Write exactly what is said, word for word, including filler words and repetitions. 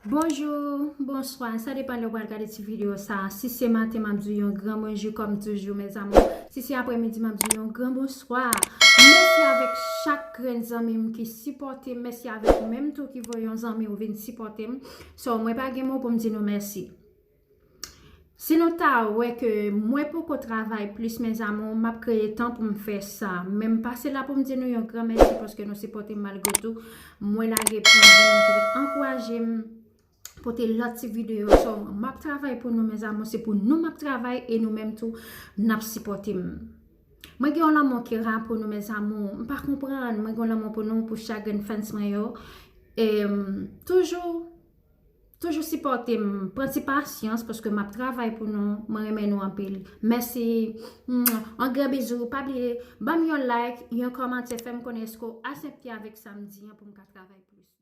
Bonjou, bonswa, sa depann lè w pral gade ti videyo sa. Si se maten, m ap di w yon gran bonjou kòm toujou, mes amours. Si se apremidi, m ap di w yon gran bonswa. Mèsi avèk chak grenn zanmi m ki sipòte m. Mèsi avèk ou menm tou ki voye yon zanmi ou vin sipòte m. So, mwen pa gen mo pou m di nou mèsi. Si nou ta wè ke mwen poko travay plis, mes amours, m ap kreye tan pou m fè sa. Men m pase la pou m di nou yon gran mèsi paske nou sipòte m malgre tou. Mwen lage pwen de moun ki te ankouraje m, pote lòt ti videyo. So, m ap travay pou nou, mes amours. Se pou nou m ap travay e nou menm tou, n ap sipòte m. Mwen gen yon lanmou ki ra pou nou, mes amours. M pa konprann. Mwen gen yon lanmou pou nou, pou chak grenn fans mwen yo. E, toujou, toujou sipòte m. Pran ti pasyans paske m ap travay pou nou. Mwen renmen nou anpil. Mèsi. Mwah. Yon gran bizou. Pa bliye, ban m yon like, yon kòmantè, fè m konnen èske w asepte avèk sa m di an pou m ka travay plis.